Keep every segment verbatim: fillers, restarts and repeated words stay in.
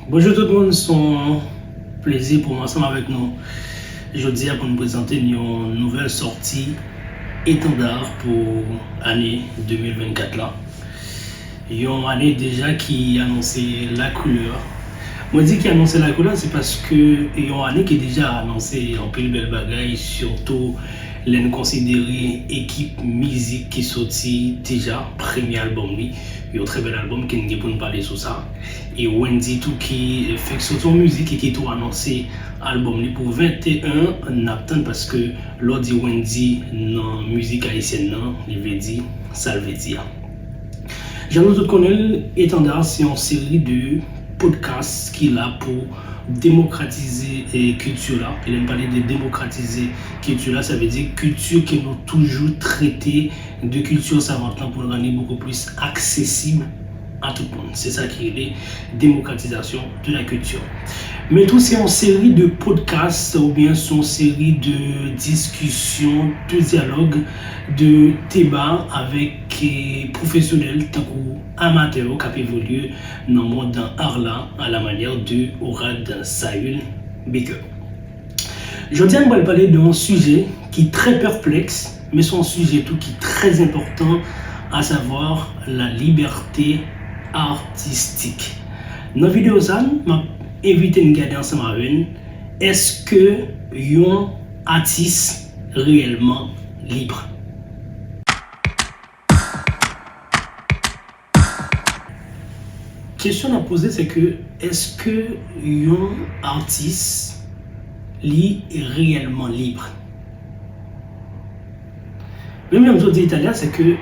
Bonjou tout moun, se yon plezi pou m ansanm avèk nou jodi a pou n prezante n yon nouvèl sòti etanda pou ane de mil vennkat la. Yon ane deja ki anonse lakoulè. Mwen di ki anonse lakoulè, se paske yon ane ki deja anonse anpil bèl bagay, sitou lè n konsidere ekip mizik ki soti deja premye albòm li, yon trè bèl albòm ke n gen pou n pale sou sa. E Wendyy tou ki fèk soti yon mizik e ki tou anonse albòm li pou venteyen, n ap tann paske lè w di Wendyy nan mizik ayisyèn nan, li vle di sa l vle di a. Jan nou tout konnen l, Etanda se yon seri de podcast ki la pou demokratize eh, kilti la. E lè n pale de demokratize kilti la, sa vle di kilti ke nou toujou trete de kilti savant lan pou l rann li bokou plis aksesib a tout moun. Se sa ki rele demokratizasyon de la kilti. Men tou se yon seri de podcast oubyen se yon seri de diskisyon, de dyalòg, de deba avèk eh, pwofesyonèl tankou amatè yo k ap evolye nan mond art la, à la manière de Orad Sayul Baker. Jodi a, nou pral pale de yon sijè ki trè pèplèks, men se yon sijè tou ki trè enpòtan, à savoir la liberté artistique. Nan videyo sa, m ap envite n gade ansanm avè n, èske yon atis reyèlman lib? Kesyon n ap poze, se ke èske yon atis li reyèlman lib? Menm jan m sot di Italia, se ke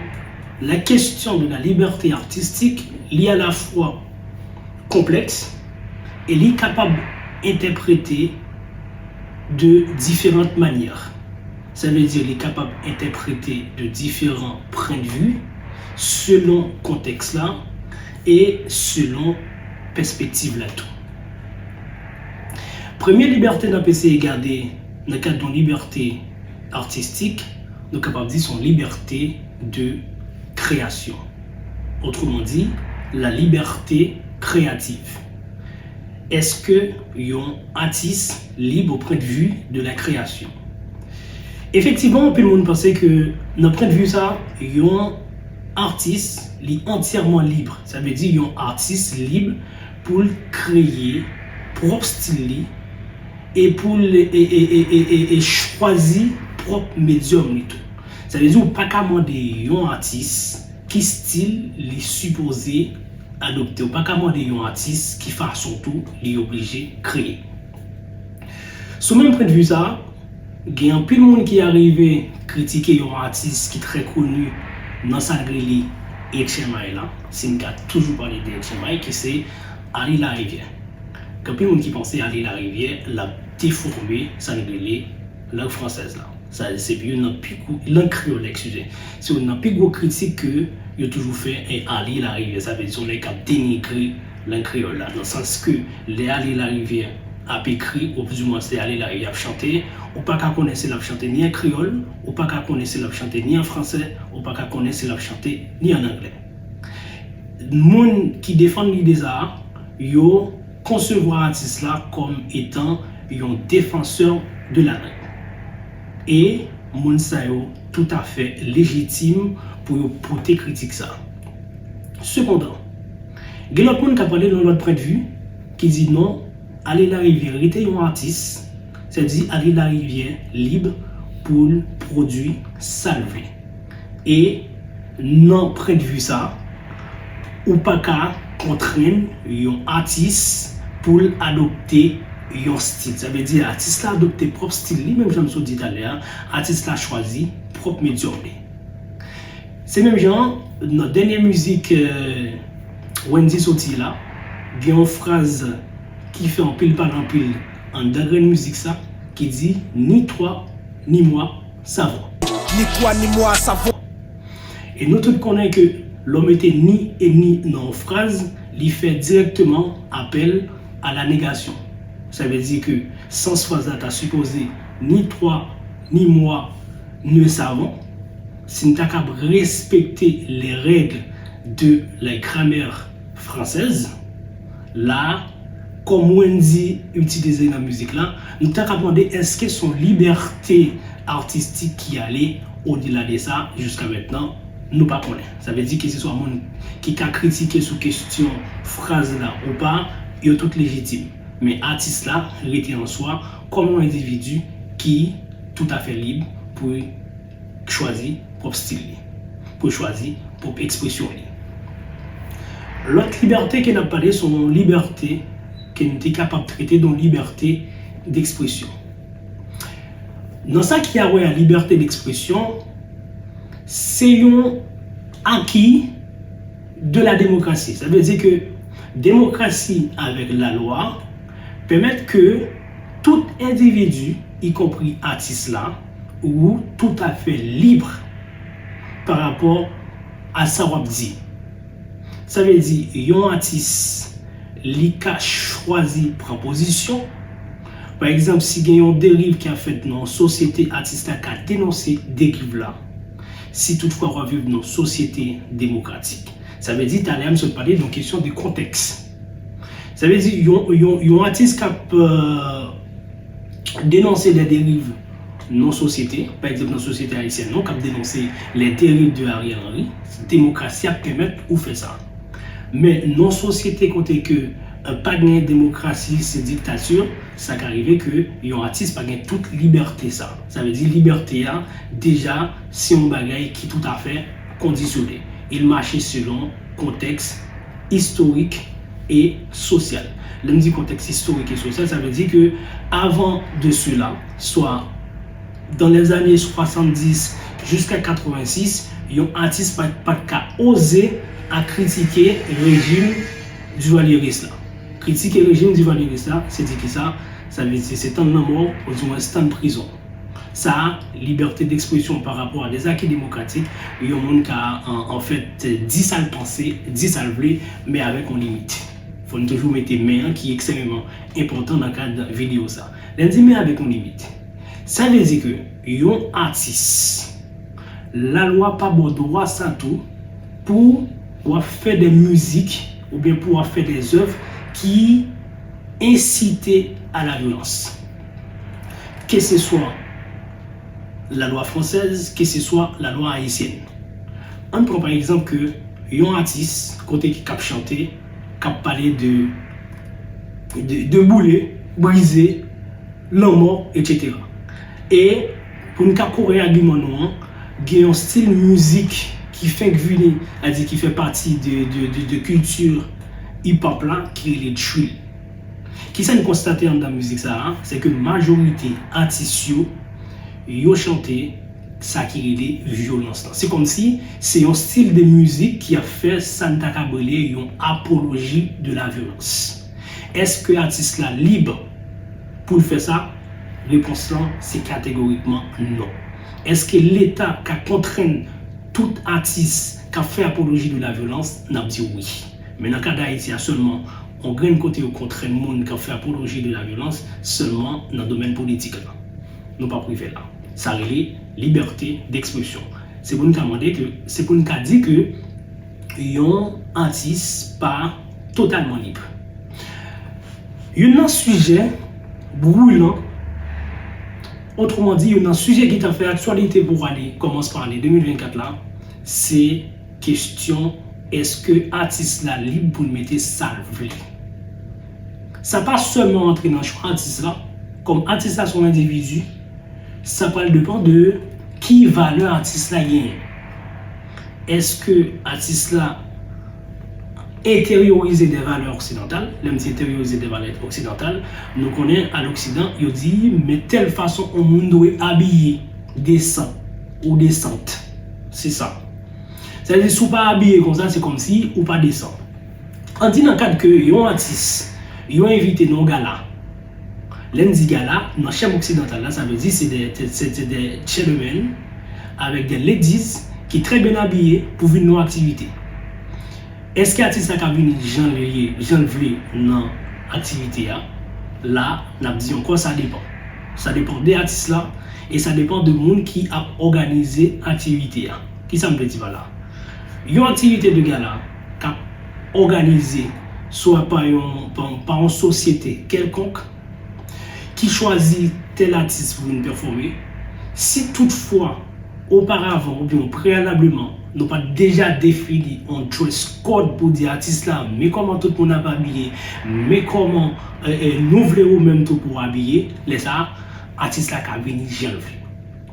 la question de la liberté artistique li alafwa konplèks e li kapab entèprete de différentes manières. Sa vle di li kapab entèprete de diferan pwennvi selon kontèks la e selon pèspektiv la tou. Premye libète n ap eseye gade nan kad yon libète atistik, nou kapab di se yon libète de kreyasyon. Otreman di, la libète kreyativ. Èske yon atis lib o pwennvi de la kreyasyon? Efektivman, anpil moun panse ke nan pwennvi sa, yon atis li antyèman lib. Sa vle di yon atis lib pou l kreye pwòp stil li e pou l e, e, e, e, e, e chwazi pwòp medyòm li tou. Sa vle di ou pa ka mande yon atis ki stil li sipoze adopte. Ou pa ka mande yon atis ki fason tou li oblije kreye. Sou menm pwennvi sa, gen anpil moun ki arive kritike yon atis ki trè koni nan sa l rele H M I la, si n ka toujou pale de H M I, ki se Ali Larivière. Gen anpil moun ki panse Ali Larivière l ap defòme sa n rele lang fransèz la. Sa se youn nan pi gwo, lang kreyòl la, eskize. Se youn nan pi gwo kritik ke yo toujou fè e Ali Larivière. Sa vle di se yon nèg k ap denigre lang kreyòl la. Nan sans ke lè Ali Larivière ap ekri, oubyen se Ali Larivière ap chante, ou pa ka konnen si l ap chante ni an kreyòl, ou pa ka konnen si l ap chante ni an fransè, ou pa ka konnen si l ap chante ni an anglè. Moun ki defann lide sa a, yo konsevwa atis la kòm etan yon défenseur de la langue. E moun sa yo toutafè lejitim pou yo pote kritik sa. Sepandan, gen lòt moun k ap pale nan lòt pwennvi ki di non, Ali Larivière rete yon atis, sa vle di Ali Larivière lib pou l pwodui sa l vle. E nan pwennvi sa, ou pa ka kontrenn yon atis pou l adopte yon stil. Sa vle di atis la adopte pwòp stil li, menm jan m sot di talè a, atis la chwazi pwòp medyòm li. Se menm jan, nan dènye mizik eh, Wendyy soti la, gen yon fraz ki fè anpil pale anpil anndan grenn mizik sa, ki di, ni toi, ni moi, savon. Ni toi, ni moi, savon. E nou tout konnen ke lè w mete ni e ni nan yon fraz, li fè dirèkteman apèl à la négation. Sa vle di ke sans fraz la ta sipoze ni toi, ni moi, ne savons. Si n ta kab respekte les règles de la grammaire française, la, kòm Wendy itilize nan mizik la, nou ta ka mande èske se yon libète atistik ki ale odela de sa, jiska mentnan, nou pa konnen. Sa vle di keseswa moun ki ka kritike sou kesyon fraz la ou pa, yo tout lejitim. Men atis la rete an swa kòm yon endividi ki toutafè lib pou chwazi pwòp stil li, pou chwazi pwòp ekspresyon li. Lòt libète ke n ap pale se yon libète ke n te kapab trete de yon libète dekspresyon. Nan sa ki a wè a libète dekspresyon, se yon aki de la demokrasi. Sa vle di ke demokrasi avèk lalwa pèmèt ke tout endividi, ikonpri atis la, ou toutafè lib pa rapò a sa w ap di. Sa vle di, yon atis, li ka chwazi pran pozisyon. Pa egzanp, si gen yon deriv ki ap fèt nan yon sosyete, atis la ka denonse deriv la. Si toutfwa w ap viv nan yon sosyete demokratik. Sa vle di, talè a m sot pale de yon kesyon de kontèks. Sa vle di, yon, yon, yon atis k ap, euh, denonse de deriv nan sosyete, pa egzanp nan sosyete ayisyèn nan, k ap denonse les dérives de Ariel Henry, demokrasi ap pèmèt ou fè sa. Men nan sosyete kote ke, euh, pa gen demokrasi, se diktati, sa ka rive ke yon atis pa gen tout libète sa. Sa vle di libète a, deja, se yon bagay ki toutafè kondisyone. Il mache selon kontèks istorik e sosyal. Lè m di kontèks istorik e sosyal, sa vle di ke avan de sela, swa dans les années soixante-dix jiska katrevensis, yon atis pa, pa t ka oze a kritike rejim divalyeris la. Kritike rejim divalyeris la, se di kisa? Sa vle di se tann lanmò, oudimwens tann prizon. Sa, libète dekspresyon pa rapò a dèzaki demokratik, yon moun ka, an, anfèt, di sa l panse, di sa l vle, men avèk yon limit. Fò n toujou mete men an ki ekstrèmeman enpòtan nan kad videyo sa. Lè n di men avèk yon limit, sa vle di ke yon atis, lalwa pa ba w dwa sa tou pou w ap fè de mizik oubyen pou w ap fè de zèv ki ensite a la vyolans. Keseswa lalwa fransèz, keseswa lalwa ayisyèn. Ann pran pa egzanp ke yon atis kote ki k ap chante, k ap pale de, de, de boule, brize, lanmò, etsetera. E pou n ka kore agiman nou an, gen yon stil mizik ki fenk vini, sètadi ki fè pati de, de, de, de kilti hip hop la, ki rele drill. Kisa n konstate anndan mizik sa a? Se ke majorite atis yo, yo chante sa ki rele vyolans lan. Se kòmsi se yon stil de mizik ki ap fè sa n ta kab rele yon apoloji de la vyolans. Èske atis la lib pou l fè sa? Repons lan se kategorikman non. Èske Leta ka kontrenn tout atis k ap fè apoloji de la vyolans? N ap di wi. Men nan ka Dayiti a sèlman, yon grenn kote yo kontrenn moun k ap fè apoloji de la vyolans sèlman nan domèn politik la. Nou p ap rive la. Sa rele libète dekspresyon. Se pou n ka mande ke, se pou n ka di ke yon atis pa totalman lib. Youn nan sijè brilan, otreman di, youn nan sijè ki t ap fè aktyalite pou ane, kòmans pa ane de mil vennkat la, se kesyon èske atis la lib pou l mete sa l vle. Sa pa sèlman antre nan chwa atis la, kòm atis la se yon endividi, sa pral depann de ki valè atis la genyen. Èske atis la enteryorize de valè oksidantal? Lè m di enteryorize de valè oksidantal, nou konnen a loksidan, yo di men tèl fason yon moun dwe abiye, desan ou desant. Se sa. Sa vle di, si w pa abiye konsa, se kòmsi ou pa desan. Ann di nan kad ke yon atis, yo envite nan yon gala. Lè n di gala, nan chèm oksidantal la, sa vle di se de, se, se de gentlemen avèk de ladies ki trè byen abiye pou vin nan yon aktivite. Èske atis la ka vini jan l ye, jan l vle nan aktivite a? La, n ap di ankò, sa depann. Sa depann de atis la e sa depann de moun ki ap òganize aktivite a. Kisa m vle di pa la? Yon aktivite de gala k ap òganize swa pa yon, pa, pa yon sosyete kèlkonk ki chwazi tèl atis pou vin pèfòme, si toutfwa oparavan oubyen preyalableman nou pa t deja defini yon dress code pou di atis la, men kòman tout moun ap abiye, men kòman, e, e, nou vle ou menm tou pou w abiye, lè sa a, atis la ka vini jan l vle.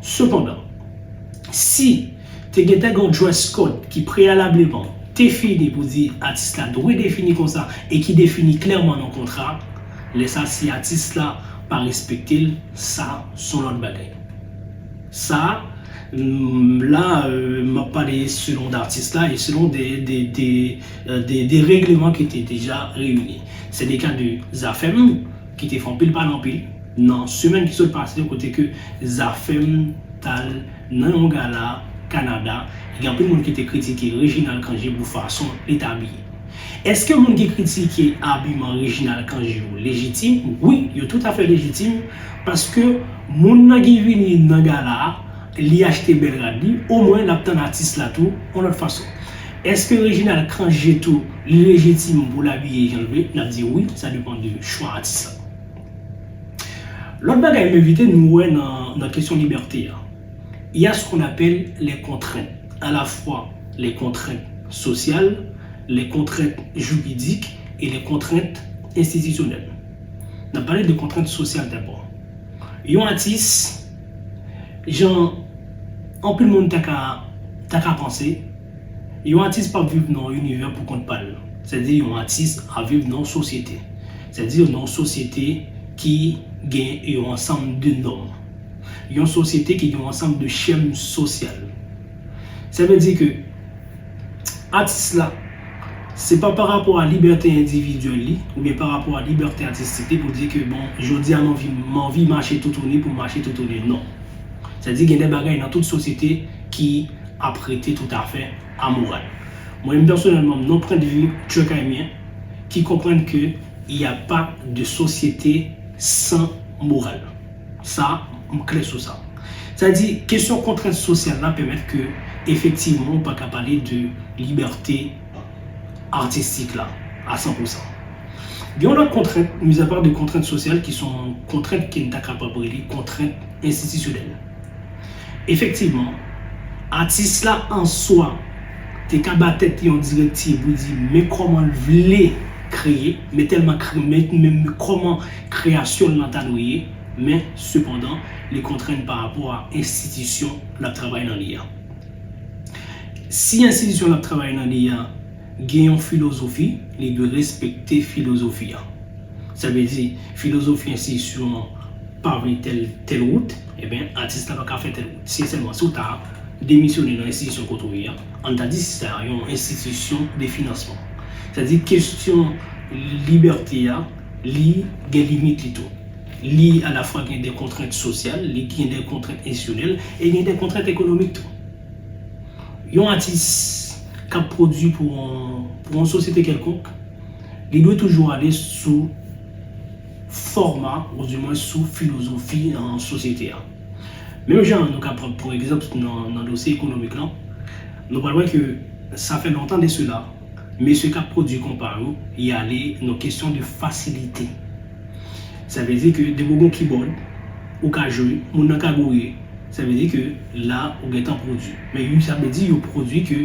Sepandan, si te gentan gen yon dress code ki preyalableman te fini pou di atis la dwe defini konsa e ki defini klèman nan kontra, lè sa si atis la pa respekte l, sa s on lòt bagay. Sa, m, la, e, m ap pale selon atis la e selon de, de, de, e, de, de regleman ki te deja reyini. Se le ka de Zafèm, ki te fè anpil pale anpil nan semèn ki sot pase, kote ke Zafèm t al nan yon gala Kanada, e gen anpil moun ki te kritike Reginald Cangé pou fason li t abiye. Èske moun ki kritike abiman Reginald Cangé yo lejitim? Wi, yo toutafè lejitim, paske moun nan ki vini nan gala a, li achte bèl rad li, omwen l ap tann atis la tou yon lòt fason. Èske Reginald Cangé tou, li lejitim pou l abiye jan l vle? N ap di wi, sa depann de chwa atis la. Lòt bagay m envite nou wè nan, nan kesyon libète a, il y a ce qu'on appelle les contraintes, à la fois les contraintes sociales, les contraintes juridiques et les contraintes institutionnelles. N ap pale de kontrent sosyal dabò. Yon atis, jan anpil moun ta ka, ta ka panse, yon atis p ap viv nan yon inivè pou kont pa l. Sètadi yon atis ap viv nan yon sosyete. Sètadi nan yon sosyete ki gen yon ansanm de nòm. Yon sosyete ki gen yon ansanm de chèm sosyal. Sa vle di ke atis la, se pa pa rapò a libète endividyèl li, oubyen pa rapò a libète atistik li pou di ke, bon, jodi a m anvi, m anvi mache toutouni pou m mache toutouni. Non. Sètadi gen de bagay nan tout sosyete ki ap rete toutafè amoral. Mwen menm pèsonèlman, m nan pwendvi durkheimien ki konprann ke il y a pas de société sans morale. Sa, m klè sou sa. Sa di, kesyon kontrent sosyal la pèmèt ke, efektivman, ou pa ka pale de libète atistik la a san pou san. Gen yon lòt kontrent, mizapa de kontrent sosyal, ki se yon kontrent ke n ta kapab rele kontrent enstitisyonèl. Efektivman, atis la an swa te ka ba tèt li yon direktiv pou di men kòman l vle kreye, men tèlman kre-, men, men, men kòman kreyasyon l lan ta dwe ye, men, sepandan, li kontrenn pa rapò a enstitisyon l ap travay nan li a. Si enstitisyon l ap travay nan li a gen yon filozofi, li dwe respekte filozofi a. Sa vle di, filozofi enstitisyon an pa vle tèl, tèl wout, ebyen, atis la pa ka fè tèl wout. Si sèlman, si w ta demisyone nan enstitisyon kote w ye a, ann ta di se sa yon enstitisyon de finansman. Sa di, kesyon libète a, li gen limit li tou. Li alafwa gen de kontrent sosyal, li gen de kontrent enstitisyonèl, e gen de kontrent ekonomik tou. Yon atis k ap pwodui pou yon, pou yon sosyete kèlkonk, li dwe toujou ale sou fòma, oudimwen sou filozofi, an, sosyete a. Menm jan nou ka pran, pou egzanp, nan, nan dosye ekonomik lan, nou pral wè ke sa fè lontan de sela, mesye k ap pwodui konpa yo, y ale nan kesyon de fasilite. Sa vle di ke depi w gen yon kibòd, ou ka jwe, moun nan ka gouye, sa vle di ke la, ou gentan pwodui. Men wi, sa vle di yo pwodui ke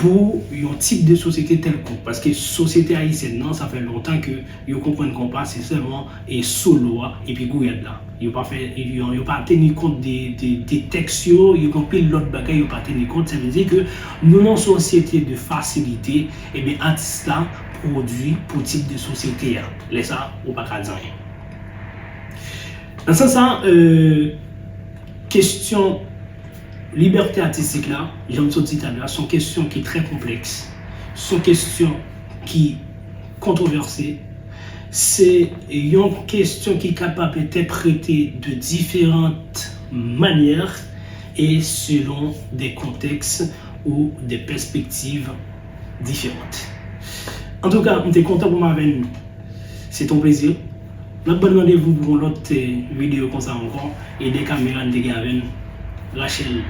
pou yon tip de sosyete tèlkonk. Paske sosyete ayisyèn nan, sa fè lontan ke yo konprann konpa se sèlman e solo a, epi gouyad la. Yo pa fè, yo, yo pa teni kont de, de, de tèks yo, yo gen anpil lòt bagay yo pa teni kont. Sa vle di ke nou nan yon sosyete de fasilite, ebyen, atis la pwodui pou tip de sosyete a. Lè sa, ou pa ka di anyen. Nan sans sa, e, kesyon libète atistik la, jan m sot di talè a, se yon kesyon ki trè konplèks. Se yon kesyon ki kontwovèse. Se yon kesyon ki kapab entèprete de diferan manyè e selon de kontèks ou de pèspektiv diferan. Antouka, m te kontan pou m avè n. Se t on plezi. N ap ban n randevou pou yon lòt, eh, videyo konsa ankò. E dèyè kamera, n te gen avè n Rachel